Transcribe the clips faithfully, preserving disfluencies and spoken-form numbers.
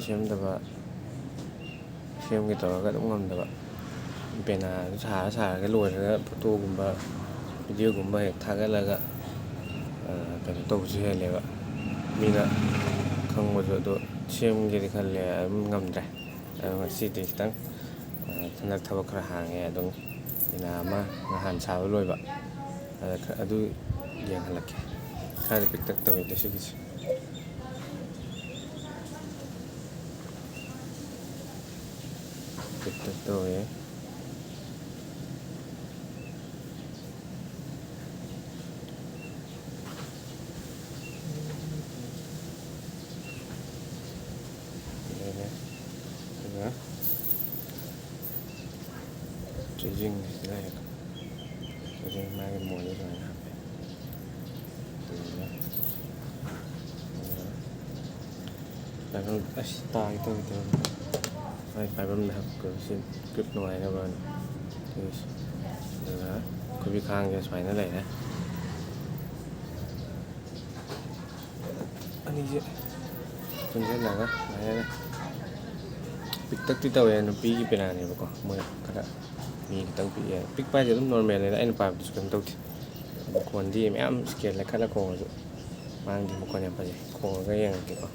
ꯁꯦꯝꯗꯕ, ꯁꯦꯝꯒꯦ ꯇꯧꯔꯒ ꯑꯗꯨꯝ ꯉꯝꯗꯕ꯫ ꯄꯦꯅꯥꯗꯨ ꯁꯥꯔ ꯁꯥꯔꯒ ꯂꯣꯏꯔꯒ ꯐꯣꯇꯣꯒꯨꯝꯕ, ꯚꯤꯗꯤꯑꯣꯒꯨꯝꯕ ꯍꯦꯛ ꯊꯥꯒꯠꯂꯒ, ꯑ, ꯀꯩꯅꯣ ꯇꯧꯕꯁꯨ ꯍꯦꯜꯂꯦꯕ, ꯃꯤꯅ ꯈꯪꯕꯁꯨ꯫ ꯑꯗꯣ ꯁꯦꯝꯒꯦꯗꯤ ꯈꯜꯂꯦ, ꯑꯗꯨꯝ ꯉꯝꯗ꯭ꯔꯦ꯫ ꯑꯗꯣ ꯉꯁꯤꯗꯤ ꯈꯤꯇꯪ, ꯑ, ꯍꯟꯗꯛ ꯊꯕꯛ ꯈꯔ ꯍꯥꯡꯉꯦ, ꯑꯗꯨꯝ ꯄꯦꯅꯥ ꯑꯃ ꯅꯍꯥꯟ ꯁꯥꯕ ꯂꯣꯏꯕ, ꯑꯗ ꯈ-, ꯑꯗꯨ ꯌꯦꯡꯍꯜꯂꯛꯀꯦ꯫ ꯈꯔꯗꯤ ꯄꯤꯛꯇꯛ ꯇꯧꯋꯦ ꯉꯁꯤꯒꯤꯁꯦ꯫ ꯄꯤꯛꯇꯛ ꯇꯧꯋꯦ꯫ ꯑꯗꯨꯒ ꯆꯩꯖꯤꯡꯁꯤꯗ ꯍꯦꯛ, ꯆꯩꯖꯤꯡ ꯃꯥꯒꯤ ꯃꯣꯟꯁꯦ ꯁꯨꯃꯥꯏꯅ ꯍꯥꯞꯄꯦ꯫ ꯑꯗꯨꯒ, ꯑꯗꯨꯒ ꯄꯥꯏꯐꯝ, ꯑꯁ, ꯇꯥꯒꯦ ꯇꯧꯋꯦ, ꯇꯧꯋꯦ꯫ ꯃꯥꯏ ꯄꯥꯏꯐꯝꯗ ꯍꯥꯞꯄ, ꯁꯤ ꯒ꯭ꯔꯤꯞ ꯅꯨꯡꯉꯥꯏꯅꯕꯅ꯫ ꯑꯗꯨꯒ ꯈꯨꯕꯤ ꯈꯥꯡꯁꯦ ꯁꯨꯃꯥꯏꯅ ꯂꯩꯔꯦ꯫ ꯑꯅꯤꯁꯦ ꯄꯨꯟꯁꯤꯜꯂꯒ ꯁꯨꯃꯥꯏꯅ ꯄꯤꯛꯇꯛꯇꯤ ꯇꯧꯋꯦ, ꯅꯨꯄꯤꯒꯤ ꯄꯦꯅꯥꯅꯦꯕꯀꯣ꯫ ꯃꯣꯏ ꯈꯔ ꯃꯤ ꯈꯤꯇꯪ ꯄꯤꯛꯑꯦ꯫ ꯄꯤꯛꯄ ꯍꯥꯏꯁꯦ ꯑꯗꯨꯝ ꯅꯣꯔꯃꯦꯜꯅꯤꯗ, ꯑꯩꯅ ꯄꯥꯏꯕꯗꯨꯁꯨ ꯀꯩꯝ ꯇꯧꯗꯦ꯫ ꯃꯈꯣꯟꯗꯤ ꯃꯌꯥꯝ ꯁ꯭ꯀꯦꯜ ꯂꯩꯈꯠꯂ ꯈꯣꯡꯉꯁꯨ ꯃꯥꯡꯗꯦ, ꯃꯈꯣꯟ ꯌꯥꯝ ꯐꯖꯩ꯫ ꯈꯣꯡꯉꯒ ꯌꯦꯡꯉꯛꯀꯦꯀꯣ꯫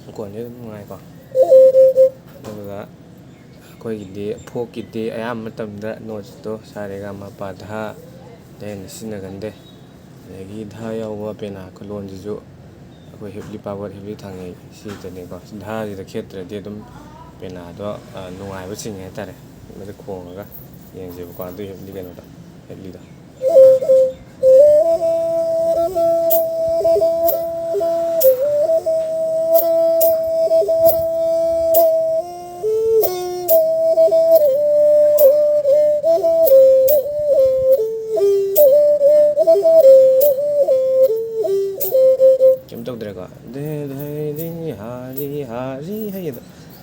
ꯃꯈꯣꯟꯁꯦ ꯑꯗꯨꯝ ꯅꯨꯡꯉꯥꯏꯀꯣ꯫ ꯑꯗꯨꯒ ꯑꯩꯈꯣꯏꯒꯤꯗꯤ ꯐꯣꯛꯀꯤꯗꯤ ꯑꯌꯥꯝꯕ ꯃꯇꯝꯗ ꯅꯣꯠꯁꯇꯣ ꯁꯥ ꯔꯦ ꯒꯥ ꯃꯥ ꯄꯥ ꯙꯥ ꯗꯩ ꯍꯦꯟꯅ ꯁꯤꯖꯤꯟꯅꯒꯟꯗꯦ꯫ ꯑꯗꯒꯤ ꯙꯥ ꯌꯥꯎꯕ ꯄꯦꯅꯥ ꯈꯨꯂꯣꯟꯁꯤꯁꯨ ꯑꯩꯈꯣꯏ ꯍꯤꯞꯂꯤ ꯄꯥꯕꯠ, ꯍꯤꯞꯂꯤ ꯊꯥꯡꯉꯩ ꯁꯤꯗꯅꯤꯀꯣ꯫ ꯙꯥꯁꯤꯗ ꯈꯦꯠꯇ꯭ꯔꯗꯤ ꯑꯗꯨꯝ ꯄꯦꯅꯥꯗꯣ, ꯑ, ꯅꯨꯡꯉꯥꯏꯕ ꯆꯤꯡꯉꯦ ꯍꯥꯏꯇꯥꯔꯦ꯫ ꯃꯗꯨ ꯈꯣꯡꯉꯒ ꯌꯦꯡꯁꯦꯕꯀꯣ꯫ ꯑꯗꯨ ꯍꯤꯞꯂꯤ ꯀꯩꯅꯣꯗꯣ, ꯍꯤꯞꯂꯤꯗꯣ꯫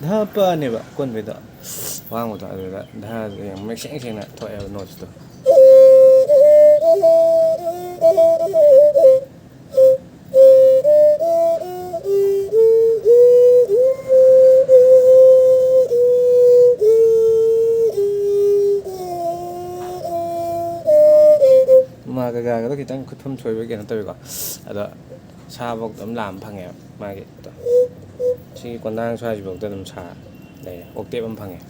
ꯙ ꯄꯅꯦꯕ ꯑꯀꯣꯟꯕꯩꯗꯣ, ꯑꯋꯥꯡꯕꯗꯣ, ꯑꯗꯨꯗ ꯙꯁꯦ ꯌꯥꯝ ꯃꯌꯦꯛ ꯁꯦꯡ ꯁꯦꯡꯅ ꯊꯣꯛꯑꯦꯕ ꯅꯣꯠꯁꯇꯣ꯫ ꯃꯥ ꯒꯒꯥꯒꯗꯣ ꯈꯤꯇꯪ ꯈꯨꯠꯐꯝ ꯁꯣꯏꯕ ꯀꯩꯅꯣ ꯇꯧꯋꯤꯀꯣ꯫ ꯑꯗꯣ ꯁꯥꯐꯥꯎ ꯑꯗꯨꯝ ꯂꯥꯝꯕ ꯐꯪꯉꯦꯕ ꯃꯥꯒꯤ꯫ ꯁꯤꯒꯤ ꯀꯣꯟꯗꯥꯡ ꯁ꯭ꯋꯥꯏꯁꯤꯐꯥꯎꯗ ꯑꯗꯨꯝ ꯁꯥ ꯂꯩꯔꯦ, ꯑꯣꯛꯇꯦꯞ ꯑꯃ ꯐꯪꯉꯦ꯫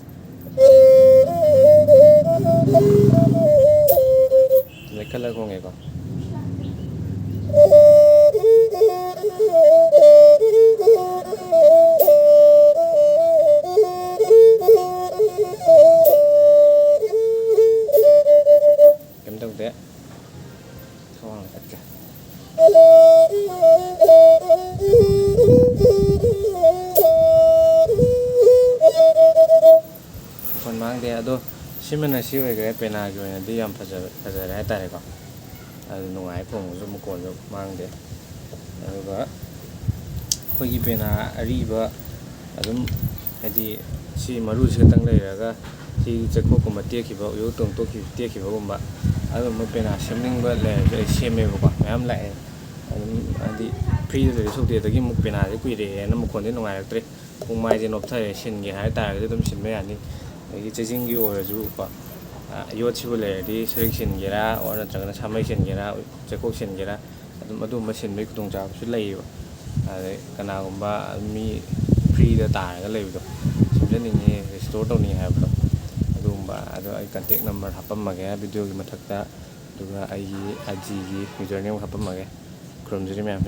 ꯂꯩꯈꯠꯂꯒ ꯈꯣꯡꯉꯦꯀꯣ꯫ ꯀꯩꯝ ꯇꯧꯗꯦ꯫ ꯊꯣꯡ ꯂꯩꯈꯠꯀꯦ꯫ ꯃꯈꯣꯟ ꯃꯥꯡꯗꯦ꯫ ꯑꯗꯣ ꯁꯤꯃꯅ ꯁꯤ ꯑꯣꯏꯈ꯭ꯔꯦ꯫ ꯄꯦꯅꯥꯒꯤ ꯑꯣꯏꯅꯗꯤ ꯌꯥꯝ ꯐꯖꯕ, ꯐꯖꯔꯦ ꯍꯥꯏꯇꯥꯔꯦꯀꯣ꯫ ꯑꯗꯨ ꯅꯨꯡꯉꯥꯏ, ꯈꯣꯡꯕꯁꯨ ꯃꯈꯣꯟꯁꯨ ꯃꯥꯡꯗꯦ꯫ ꯑꯗꯨꯒ ꯑꯩꯈꯣꯏꯒꯤ ꯄꯦꯅꯥ ꯑꯔꯤꯕ ꯑꯗꯨꯝ, ꯍꯥꯏꯗꯤ ꯁꯤ ꯃꯔꯨꯁꯤ ꯈꯛꯇꯪ ꯂꯩꯔꯒ ꯁꯤ ꯆꯩꯈꯣꯛꯀꯨꯝꯕ ꯇꯦꯛꯈꯤꯕ, ꯎꯌꯣꯛ ꯇꯣꯡ ꯇꯣꯛꯈꯤꯕ, ꯇꯦꯛꯈꯤꯕꯒꯨꯝꯕ ꯑꯗꯨꯝꯕ ꯄꯦꯅꯥ ꯁꯦꯝꯅꯤꯡꯕ ꯂꯩꯔꯁꯨ ꯑꯩ ꯁꯦꯝꯃꯦꯕꯀꯣ꯫ ꯃꯌꯥꯝ ꯂꯥꯛꯑꯦ꯫ ꯑꯗꯨꯝ ꯍꯥꯏꯗꯤ ꯐ꯭ꯔꯤꯗ ꯂꯩꯗꯣꯏ ꯁꯔꯨꯛꯇꯤ꯫ ꯑꯗꯒꯤ ꯑꯃꯨꯛ ꯄꯦꯅꯥꯁꯦ ꯀꯨꯏꯔꯛꯑꯦꯅ ꯃꯈꯣꯟꯁꯦ ꯅꯨꯡꯉꯥꯏꯔꯛꯇ꯭ꯔꯦ꯫ ꯄꯨꯡ ꯃꯥꯏꯁꯦ ꯅꯣꯞꯊꯔꯦ, ꯁꯤꯟꯒꯦ ꯍꯥꯏ ꯇꯥꯔꯒꯗꯤ ꯑꯗꯨꯝ ꯁꯤꯟꯕ ꯌꯥꯅꯤ꯫ ꯑꯗꯒꯤ ꯆꯩꯖꯤꯡꯒꯤ ꯑꯣꯏꯔꯁꯨꯀꯣ, ꯑ, ꯌꯣꯠꯁꯤꯕꯨ ꯂꯩꯔꯗꯤ ꯁꯔꯤꯛ ꯁꯤꯟꯒꯦꯔꯥ, ꯑꯣꯔ ꯅꯠꯇ꯭ꯔꯒꯅ ꯁꯥꯃꯩ ꯁꯤꯟꯒꯦꯔꯥ, ꯆꯩꯀꯣꯛ ꯁꯤꯟꯒꯦꯔꯥ, ꯑꯗꯨꯝ ꯑꯗꯨꯒꯨꯝꯕ ꯁꯤꯟꯕꯒꯤ ꯈꯨꯗꯣꯡꯆꯥꯕꯁꯨ ꯂꯩꯌꯦꯕ꯫ ꯑꯗꯩ ꯀꯅꯥꯒꯨꯝꯕ ꯃꯤ ꯐ꯭ꯔꯤꯗ ꯇꯥꯔꯒ ꯂꯩꯕꯗꯣ, ꯁꯦꯝꯖꯅꯤꯡꯉꯤ, ꯔꯤꯁꯇꯣꯔ ꯇꯧꯅꯤꯡꯉꯤ ꯍꯥꯏꯕꯗꯣ, ꯑꯗꯨꯒꯨꯝꯕ, ꯑꯗꯣ ꯑꯩ ꯀꯟꯇꯦꯛ ꯅꯝꯕꯔ ꯍꯥꯞꯄꯝꯃꯒꯦ ꯚꯤꯗꯤꯑꯣꯒꯤ ꯃꯊꯛꯇ, ꯑꯗꯨꯒ ꯑꯩꯒꯤ ꯑꯥꯏ ꯖꯤꯒꯤ ꯌꯨꯖꯔ ꯅꯦꯝ ꯍꯥꯞꯄꯝꯃꯒꯦ꯫ ꯈꯨꯔꯨꯝꯖꯔꯤ ꯃꯌꯥꯝ꯫